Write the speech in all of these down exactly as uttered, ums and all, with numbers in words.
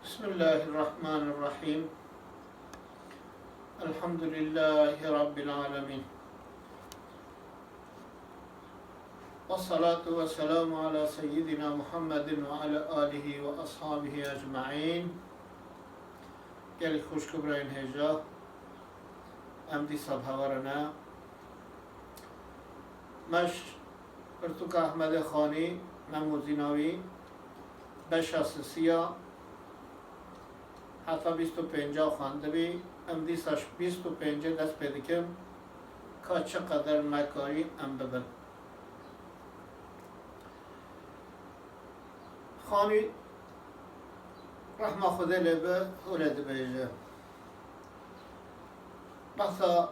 بسم الله الرحمن الرحيم. الحمد لله رب العالمين. والصلاة والسلام على سيدنا محمد وعلى آله وأصحابه أجمعين. Gelek xwişk û birayên hêja, em dîsa bi hewa re ne. Me ji pirtûka Ehmedê Xanî, Mem û Zîna wî, beşa sisiya heta bîst û pênca xwendibî, em dîsa ji bîst û pêncê dest pê dikin, ka çi qeder me karî em bibin. Xanî, rehma Xwedê lê be, hûre dibêje. Behsa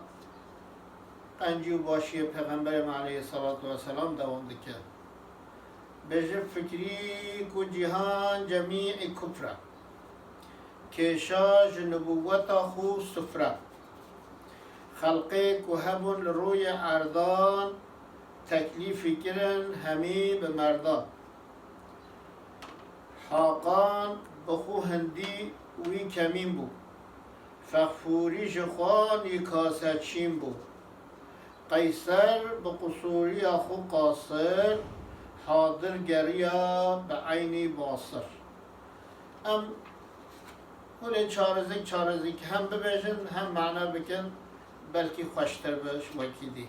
qencî û başiyê Pêxemberê me aleyhisselatu vesselam dewam dike. Bêje, fikirî ku cîhan cemî kufr e. Kêşa ji nibûweta xwe sifre. Xelqê ku hebûn li rûyê erdan, teklîfî kirin hemî bi merdan. Haqan bi xwe hindî wî kemîn bû. Fexfûrî ji xwe nîkaseçîn bû. Qeyser bi qusûriya xwe qasir, hadir geriya bi eynî basir. Em hûnê çarezik çarezik hem bibêjin, hem mane bikin, belkî xweştir be ji wekî dî.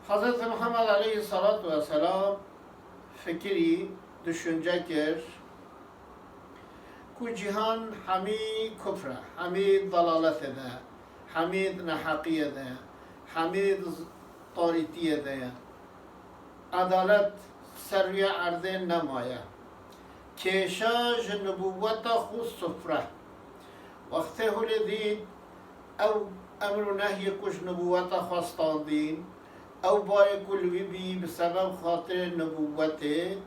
Hezreti Muhammed aleyhissalatu vesselam fikirî, düşünce kir ku cîhan hemî kufr e, hemî dalaletê de, hemî neheqiyê de, hemî tarîtiyê de ye. Edalet ser rûyê erdê nemaye. Kêşa ji nibûweta xwe sifre. Wextê hûnê dît ew emr û nehyê ku ji nibûweta xwe standîn, ew bayê ku li wî bî bi sebeb xatirê nibûwetê,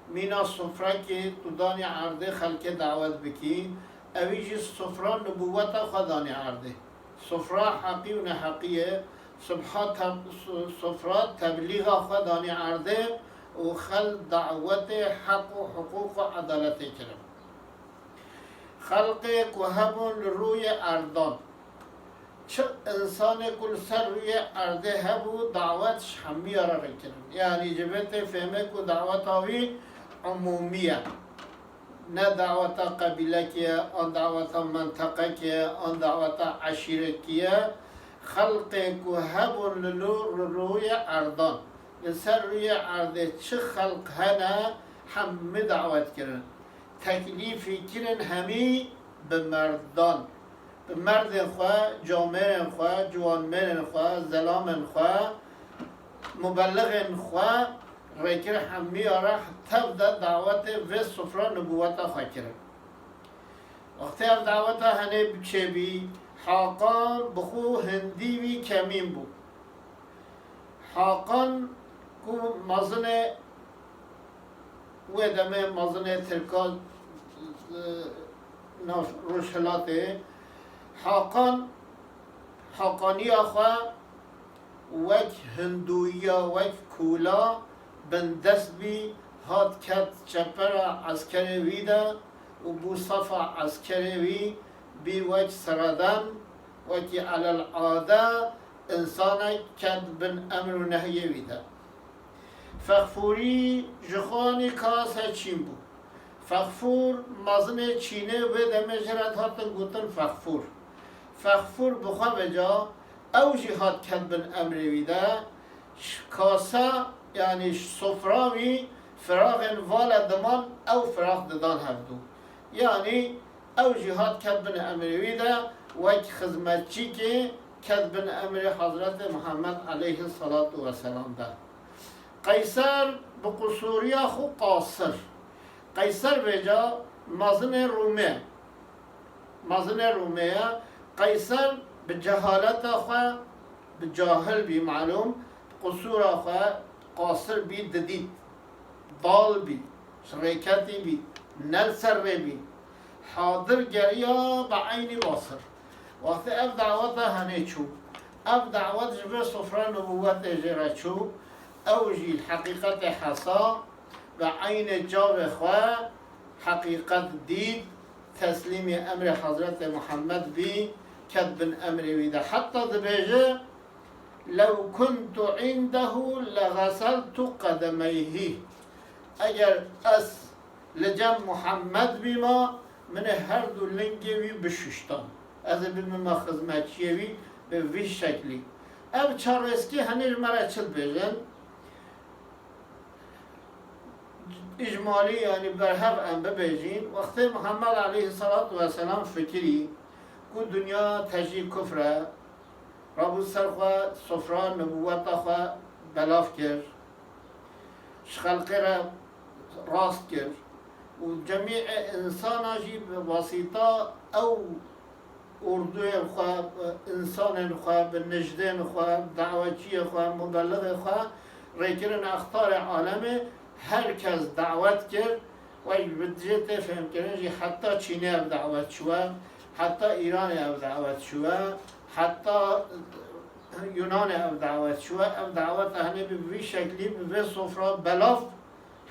mîna sifrekê tu danî erdê xelkê dawet bikî, ewî jî sifra nibûweta xwe danî erdê. Sifra heqî û neheqiyê, sifha te-, si-, sifra teblîxa xwe danî erdê û xelk dawetê heq û hiqûq û edaletê kirin. Xelqê ku hebûn li rûyê erdan. Çi însanê ku li ser rûyê erdê hebû, dawet ji hemiya re rê kirin. Yanî ji vê tê fêmê ku daweta wî umûmî ye. Ne daweta qebîlekê ye, an daweta menteqekê ye, an daweta eşîrekî ye. Xelqê ku hebûn li lû-, li rûyê erdan. Li ser rûyê erdê çi xelq hene, hemî dawet kirin. Teklîfî kirin hemî bi merdan. Bi merdên xwe, camêrên xwe, ciwanmêrên xwe, zelamên xwe, mubelixên xwe rêkir hemiya re tev de dawetê vê sifra nibûweta xwe kirin. Wextê ev daweta henê bi çêbî, Haqan bi xwe hindî wî kemîn bû. Haqan ku mezinê wê demê mezinê Tirka, e, nav Rojhilatê, Haqan, Haqaniya xwe wek Hinduyiya, wek kûla bindest bî, hat ket çepera eskerê wî de û bû sefa eskerê wî, bî wek siradan, wekî elel ade, însanek ket bin emr û nehyê wî de. Fexfûrî ji xwe nîkaseçîn bû. Fexfûr mezinê Çînê wê demê jê re dihatin gotin Fexfûr. Fexfûr bi xwe vêca ew jî hat ket bin emrê wî de. Ş-, kasa, yanî sofra wî firaxên vala diman, ew firax didan hevdû. Yanî ew jî hat ket bin emrê wî de, wek xizmetçîkê ket bin emrê Hezretê Muhammed aleyhisselatu vesselam de. Qeyser bi qusûriya xwe qasir. Qeyser vêca mezinê Rûmê. Mezinê Rûmê ye. Qeyser bi cehaleta xwe, bi cahil bî malûm, bi qusûra xwe qasir bî, didît. Dal bî, ji rêketî bî, ne li ser rê bî. Hadir geriya bi eynî basir. Wextê ev daweta henê çû, ev dawet ji vê sofra nubûwetê jê re çû, ew jî li heqîqetê hesa, bi eynê çavê xwe heqîqet dît, teslîmî emrê Hezretê Muhammed bî, ket bin emrê wî de. Heta dibêje, "Lew kuntu indehu leğeseltu qedemeyhi." Eger ez li cem Muhammed bîma, min ê her du lingê wî bişuştan. Ez ê bibime xizmetçiyê wî bi vî şeklî. Ev çar rêzkî henê ji me re çi dibêjin? Îcmalî, yanî berhev em bibêjin, wextê Muhammed aleyhisselatu vesselam fikirî ku dinya tejî kufr e, rabû ser xwe sofra nibûweta xwe belav kir, ji xelkê re rast kir û cemî insana jî bi wasîta ew orduyên xwe, insanên xwe, bi nijdên xwe, dawetçiyê xwe, mubelixê xwe rêkirin extarê alemê, her kes dawet kir, we bi dijê tê fêmkirin jî heta Çînê ev dawet çûye, heta Îranê ev dawet çûye, heta Yunanê ev dawet çûye. Ev dawet ehnê bi vî şeklî, bi vê sofra belav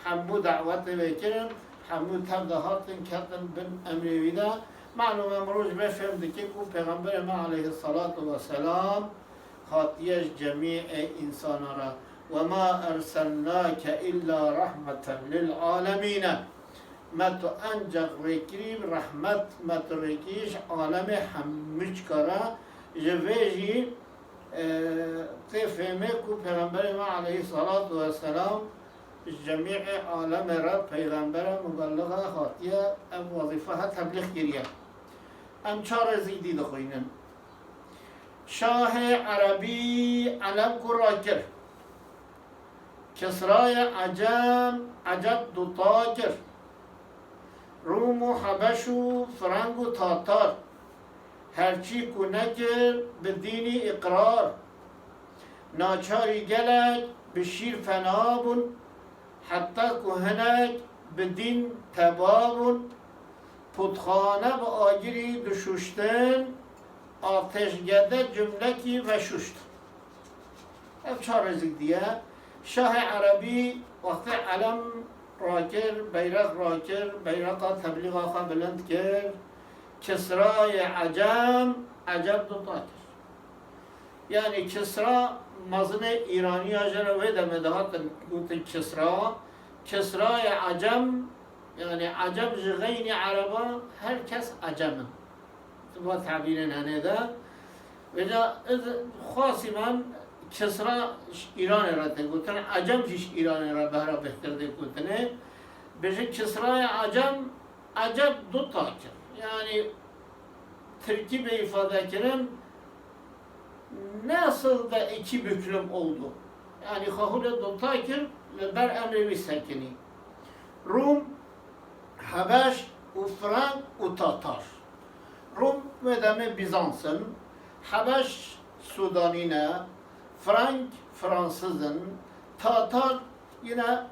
hemû dawetê vê kirin, hemû tev de hatin ketin bin emrê wî de. Malûm e, mirov ji vê fêm dike ku Pêxemberê me aleyhisselatu vesselam hatiye ji cemî ê însana re. "Ve ma erselnake illa rahmeten lil alemîne." Me tu enceq rêkirî rehmet, me tu rêkirî ji alemê hemûçka re. Ji vê jî, e, tê fêmê ku Pêxemberê me aleyhisselatu vesselam ji cemî ê alemê re peyxember e, mubelliğ e, hatiye ev wezîfe he teblîx kiriye. Em çar rêzî dî dixwînin. Şahê Erebî Elem ku rakir, Kisrayê Ecem Eceb duta kir, Rûm û Hebeş û Fireng û Tatar, herçî ku nekir bi dînî îqrar, naçarî gelek bi şîr fena bûn, heta ku hinek bi dîn teba bûn, pûtxane bi agirî dişuştin, atêşgede cumlekî veşuşt. Ev çar rêzik diye. Şahê Erebî wextê elem rakir, beyreq rakir, beyreqa teblîxa xwe bilind kir, Kisrayê Ecem, Ecem duta kir. Yanî Kisra mezinê Îraniya jê re wê demê dihatin gotin Kisra. Kisrayê Ecem, yanî Ecem ji xeynî Ereba her kes Ecem in. Di va tabîrên henê de. Vêca ez xwasî ben Kisra ji Îranê re tê gotin, Ecem jî ji Îranê re behra bêhtir tê gotinê. Bêje Kisrayê Ecem, Ecem duta kir. Yanî Tirkî bê îfade kirin, nasıl da iki büklüm oldu? Yanî xwe hûn ê duta kir, li ber emrê wî sekinî. Rûm, Hebeş û Frank û Tatar. Rûm wê demê Bîzans in, Hebeş Sûdanî ne, Frank Fransız in, Tatar yine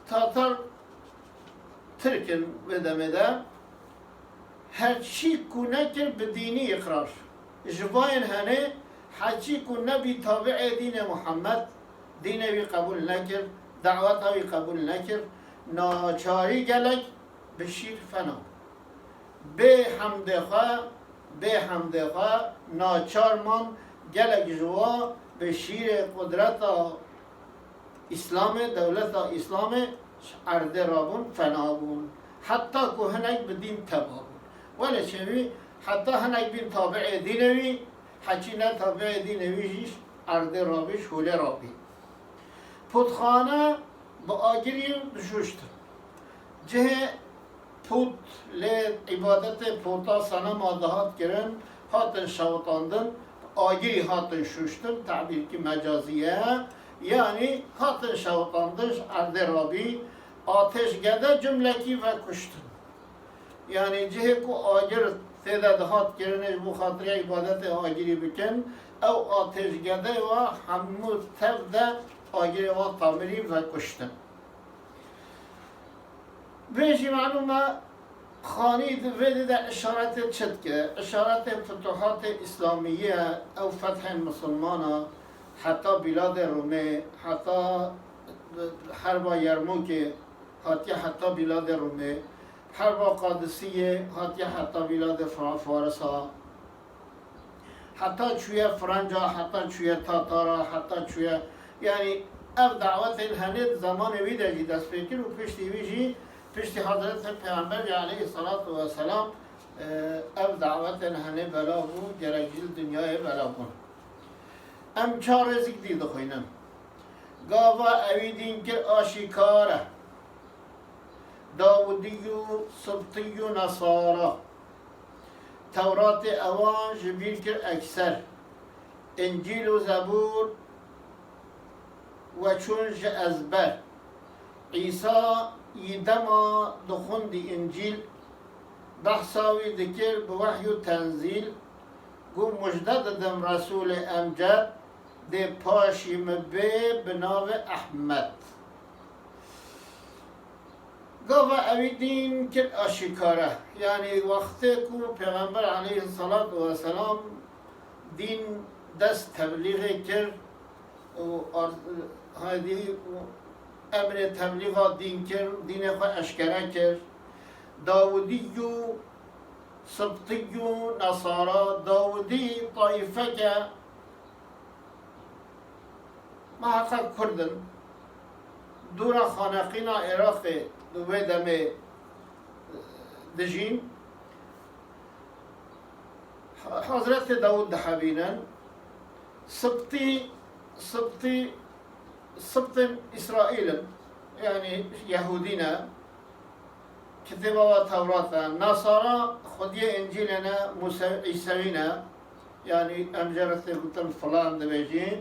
Tatar Tirk in wê demê de. Her çî ku nekir bi dînî îqrar. Ji vayên henê, her çî ku nebî tabi'ê dînê Muhammed, dînê wî qebûl nekir, daweta wî qebûl nekir, naçarî gelek bi şîr fena. Bê hemdê xwe, bê hemdê xwe, naçar man gelek ji wa bi şîrê qudreta Îslamê, dewleta Îslamê ji erdê rabûn, fena bûn. Heta ku hinek bi dîn teba bûn. Welê çêbî, heta hinek bîn tabi'ê dînê wî, heçî ne tabi'ê dînê wî jî ji erdê rabî, ji holê rabî. Pûtxane bi agirî dişuştin. Cihê pût lê îbadetê pûta senema dihat kirin, hatin şewitandin, agirî hatin şuştin, tabîrkî mecazî ye, yanî hatin şewitandin ji erdê rabî, atêşgede cumlekî vekuştin. Yanî cihê ku agir tê de dihat kirinê ji bo xatirê îbadetê agirî bikin, ew atêşgedeyê wa hemû tev de agirê wa tamirî vekuştin. Vê jî malûm e, Xanî di vê dî de işaretê çi dike? Işaretê futuhatê îslamî ye, ew fethên misilmana, heta bîladê Rûmê, heta Herba Yermûkê hatiye heta bîladê Rûmê, herba Qadisiyê hatiye heta bîladê Fra-, Farisa, heta çûye Franca, heta çûye Tatara, heta çûye, yanî ev dawetên henê di zamanê wî de jî dest pê kir û piştî wî jî, piştî Hezretê Pêxemberê aleyhisselatu vesselam, e, ev dawetên henê belav bû, gerek jî li dinyayê belav bûn. Em çar rêzik dî dixwînin. Gava ewî dîn kir aşîkar e. Dawudî û Sibtî û Nesara. Tewratê ewan ji bîr kir ekser. Încîl û Zebûr we çûn ji ezber. Îsa yî dema dixwendî Încîl, behsa wî dikir bi wehy û tenzîl, got, mujde didim Resûlê Emced, dê paşî min bê bi navê Ehmed. Gava ewî dîn kir aşîkare. Yanî wextê ku Pêxember aleyhisselatu vesselam dîn dest teblîxê kir û ar-, hêdî û emrê teblîxa dîn kir, dînê xwe eşkere kir. Dawidî û Sibtî û Nesara, Dawidî taîfeke Miheqeq Kurd in. Dûra xaneqîna Iraqê di wê demê, e, dijîn. Hezretê Dawud dihebînin. Sibtî, Sibtî, Sibtên Îsraîl in. Yanî Yehûdî ne. Kitêba we Tewrat e. Nasara xwediyê Încîlê ne, Muse-, Îsewî ne. Yanî em jê re tê gotin filan dibêjin.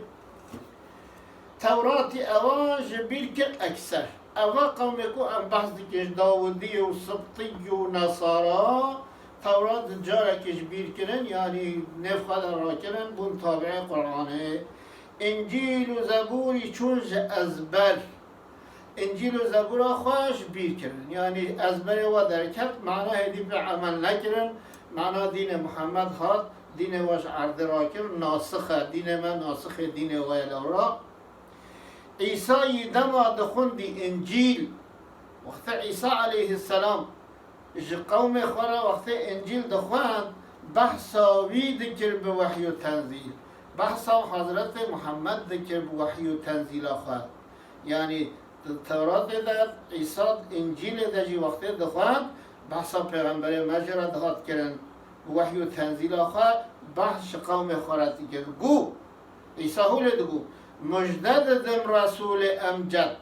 Tewratî ewa ji bîr kir ekser. Eva qewmê ku em behs dikin ji Dawidî û Sibtî û Nasara, Tewrat di carekê ji bîr kirin, yanî nêv xwe de rakirin, bûn tabiê Quranê. Încîl û Zebûrî çûn ji ezber. Încîl û Zebûra xwe ji bîr kirin. Yanî ezberê we derket, mana hêdî pê emel nekirin, mana dînê Muhammed hat, dînê we ji erdê rakir, nasix e, dînê me nasixê dînê we ye lewra. Îsa yî dema dixwendî Încîl, wextê Îsa aleyhisselam ji qewmê xwe re wextê Încîl dixwend, behsa wî dikir bi wehy û tenzîl. Behsa Hezretê Muhammed dikir bi wehy û tenzîla xwe. Yanî di Tewratê de, Îsa Încîlê de jî wextê dixwend, behsa Pêxemberê me jê re dihat kirin. Bi wehy û tenzîla xwe behs ji qewmê xwe re dikir. Got, Îsa hûlê digot, mujde didim Resûlê Emced.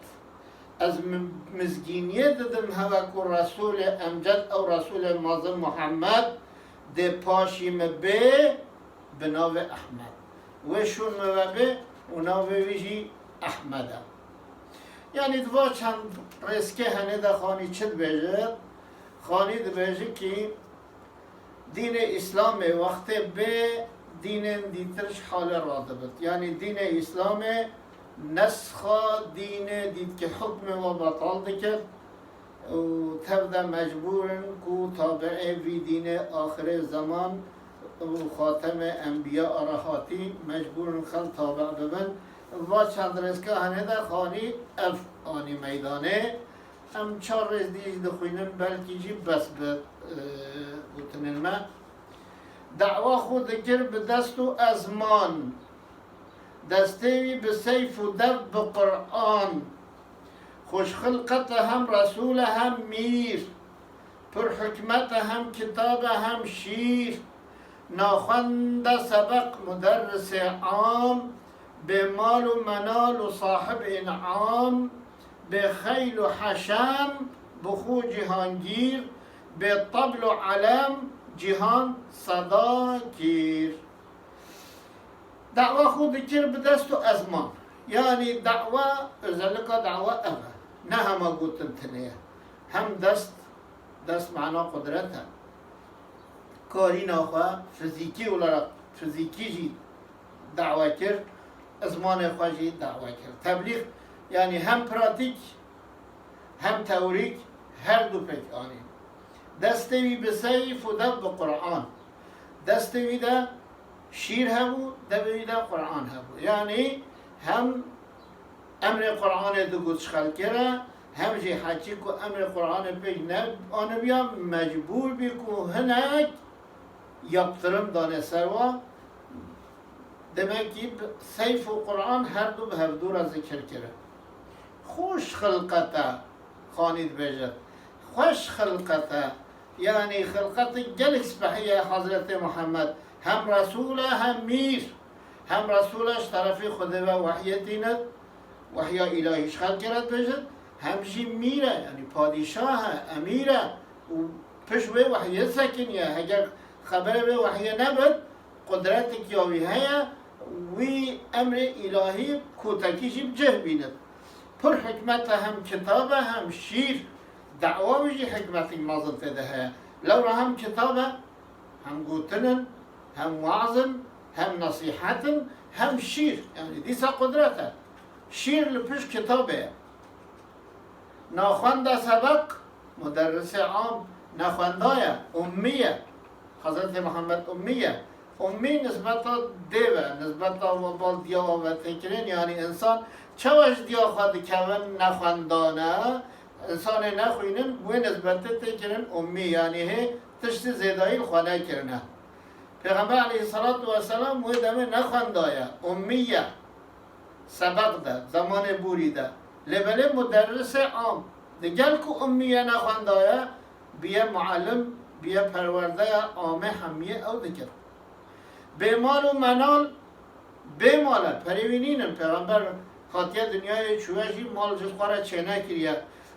Ez mi-, mizgîniyê didim hewe ku Resûlê Emced ew Resûlê mezin Muhammed dê paşî min bê bi navê Ehmed. Wê şûn min ve bê û navê wî jî Ehmed e. Yanî di va çend rêzikê henê de Xanî çi dibêje? Xanî dibêje kî dînê Îslamê wextê bê dînên dîtir ji halê radibit. Yanî dînê Îslamê nesxa dînê dîtkî hukmê we betal dikir û tev de mecbûr in ku tabiê vî dînê axirê zeman û xatemê enbiya re hatî mecbûr in xelk tabi bibin. Va çend rêzika henê de Xanî ev anî meydanê. Em çar rêz dî jî dixwînin, belkî jî bes bi, e, gotinên me. Dawa xwe dikir bi dest û ezman. Destê wî bi seyf û dev bi Quran. Xweş xilqet e hem Resûl e hem mîr. Pir hikmet e hem kitab e hem şîr. Naxwend e sebeq muderrisê am. Bê mal û menal û sahib înam. Bê xeyl û heşem bi xwe cîhangîr, bê tebl û elem cîhan seda kîr. Dawa xwe dikir bi dest û ezman. Yanî dawa, özelika dawa ev e. Ne hema gotin tinê ye. Hem dest, dest mana qudret e. Karîna xwe fizîkî olarak, fizîkî jî dawa kir, zimanê xwe jî dawa kir. Teblîx, yanî hem pratîk, hem teorîk, her du pêk anî. Destê wî bi seyf û dev bi Quran. Destê wî de şîr hebû, devê wî de Quran hebû. Yanî hem Emrê Qur'anê digot ji xelkê re, hem jî heçî ku emrê Qur'anê pêk neanibiya, mecbûr bî ku hinek yaptirim dane ser wan. Demekî bi seyf û Qur'an her du bi hevdû re zikir kirin. Xweş xilqet e, Xanî dibêje. Xweş xilqet e. Yanî xilqetek gelek spehî ye Hezretê Muhammed. Hem Resûl e, hem mîr. Hem Resûl e, ji terefê Xwedê ve wehyê tîne, wehya îlahî ji xelkê re dibêjin. Hem jî mîr e, yanî padîşah e, emîr e û pişt wê wehyê sekiniye. Heger xeberê wê wehyê nebit, qudretek ya wî heye, wî emrê îlahî kotekî jî bi cih bînit. Pir hikmet e, hem kitab e, hem şîr. Dawa wî jî hikmetek mezin tê de heye. Lewra hem kitab e, hem gotin in, hem weaz in, hem nesîhet in, hem şîr. Yanî dîsa qudret e. Şîr li pişt kitabê ye. Naxwenda sebeq, muderrisê am, nexwendaye, ummî ye. Hezretê Muhammed ummî ye. Ummî nisbeta dê ve, nisbeta we bal diya we ve tê kirin, yanî însan çawa ji diya xwe dikevin nexwendane, însanê nexwînin, wê nisbetê tê kirin ummî, yanî hê tiştî zêdayî li xwe nekirine. Pêxember aleyhisselatu vesselam wê demê nexwendaye, ummî ye. Sebeq de, zemanê borî de. Lê belê muderrisê am, digel ku ummî ye, nexwendaye, biye muallim, biye perwerdeya amê hemiyê ew dikir. Bê mal û menal, bê mal e, perê wî nînin. Pêxember hatiye dinyayê, çûye jî mal ji xwe re çênekiriye.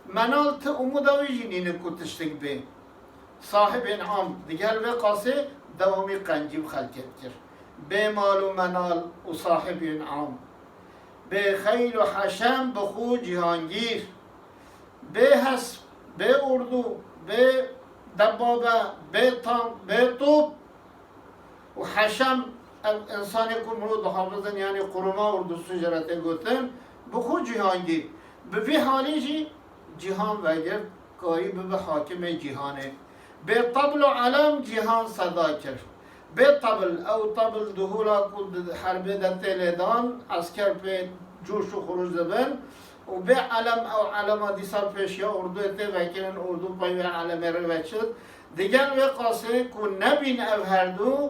Menal ti umuda wî jî nînin ku tiştek bê. Sahibên am, digel vê qasê dewamî qencî bi xelkê dikir. Bê mal û menal û sahibên am. Bê xeyl û heşem bi xwe cîhangîr. Bê hesp, bê ordû, bê debabe, bê tank, bê top û heşem, ev însanê ku mirov dihafizin, yanî koruma ordûsû jê re tê gotin, bi xwe cîhangîr. Bi vî halî jî cîhan vegirt, karî bibe hakimê cîhanê. Bê tebl û elem cîhan seda kir. Bê tebl, ew tebl dihûla ku di herbê de tê lêdan, esker pê coş û xirûc dibin û bê elem, ew elema dîsa pêşiya ordûyê tê vekirin, ordû pey wê elemê re veçit. Digel wê qasê ku nebîn ev herdu,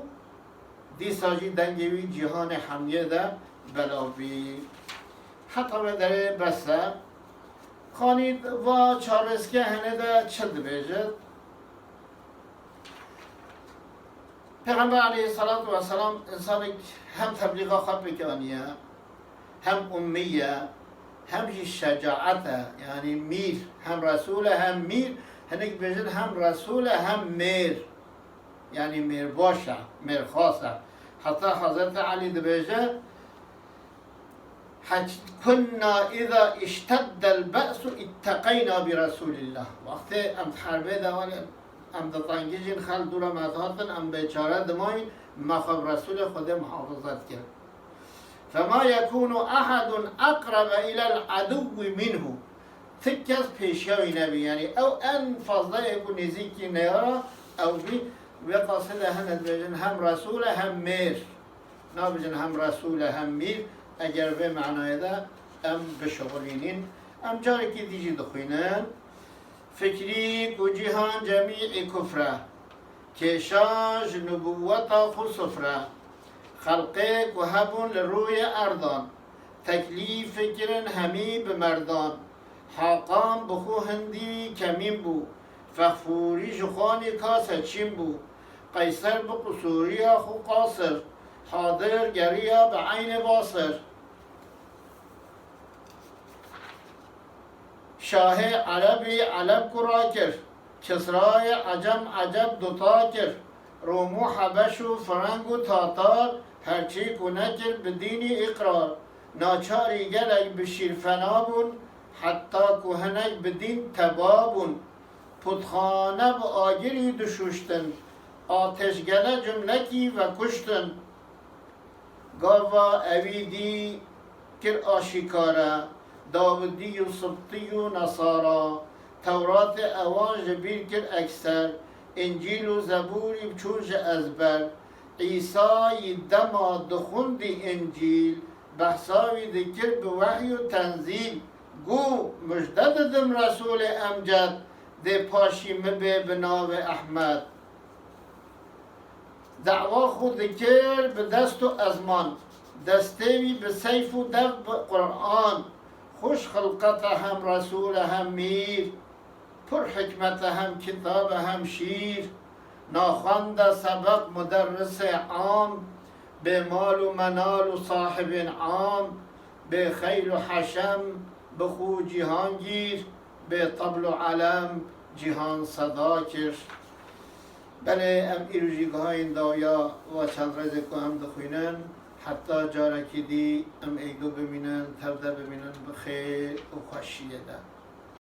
dîsa jî dengê wî cîhanê hemiyê de belav bî. Heta vê derê bes e. Xanî va çarêskiya hene de çi dibêjit? Pêxember aleyhisselatu vesselam însanek hem teblîxa xwe pêk aniye, hem ummî ye, hem jî şecaet e, yanî mîr, hem resûl e, hem mîr, hinek dibêjin hem resûl e, hem mêr. Yanî mêr baş e, mêr xas e. Heta Hezretî Elî dibêje, Heç-, "Kunna iza işteddel be'su itteqeyna bi Resulillah." Wextê em di herbê de wan, em di tengî jîn xel dûra me dihatin, em bêçare dimayîn, me xwe bi Resulê Xwedê muhafaza dikir. "Fema yekunu ahadun aqrebe ilel aduwwi minhu." Ti kes pêşiya wî nebî. Yanî ew en fazla yê ku nêzîkî neyara ew bî. Vê qasê de hene dibêjin hem Resûl e hem mêr. Nabêjin hem Resûl e hem mîr. Eger vê manayê de em bişixulînin. Em carekî dî jî dixwînin. Fikrî ku cîhan cemî kufr e. Kêşa ji nubûweta xwe sifr e. Xelqê ku hebûn li rûyê erdan, teklîf kirin hemî bi merdan. Haqan bi xwe hindî kemîn bû, Fexfûrî ji xwe nîka seçîn bû. Qeyser bi qusûriya xwe qasir, Hadir geriya bi eynê basir. Şahê Erebî Ereb ku rakir, Kisrayê Ecem Eceb duta kir, Rom û Hebeş û Fireng û Tatar, herçî ku nekir bi dînî îqrar, naçarî gelek bi şîr fena bûn, heta ku hinek bi dîn teba bûn. Putxane bi agirî dişuştin, ateşgele cumlekî vekuştin. Gava ewî dî kir aşîkare, Dawidî û Sibtî û Nesara, Tewratê ewan ji bîr kir ekser, Încîl û Zebûrî çûn ji ezber. Îsayî dema dixwendî Încîl, Behsa wî dikir bi wehy û tenzîl. Got, mijde didim Resûlê Emced, dê paşî min bê bi navê Ehmed. Dawa xwe dikir bi dest û ezman, destê wî bi seyf û dev bi Quran. Xweş xilqet e hem Resûl e hem mîr, pir hikmet e hem kitab e hem şîr. Naxwend e sebeq muderrisê am, bê mal û menal û sahibên am, bê xeyl û heşem, bi xwe cîhangîr, bê tebl û elem cîhan seda kir. Belê em îro jî gihayîn dawiya va çend rêzê ku em dixwînin, heta carekî dî em êk du bimînin, tevde bimînin bi xêr û xweşiyê de.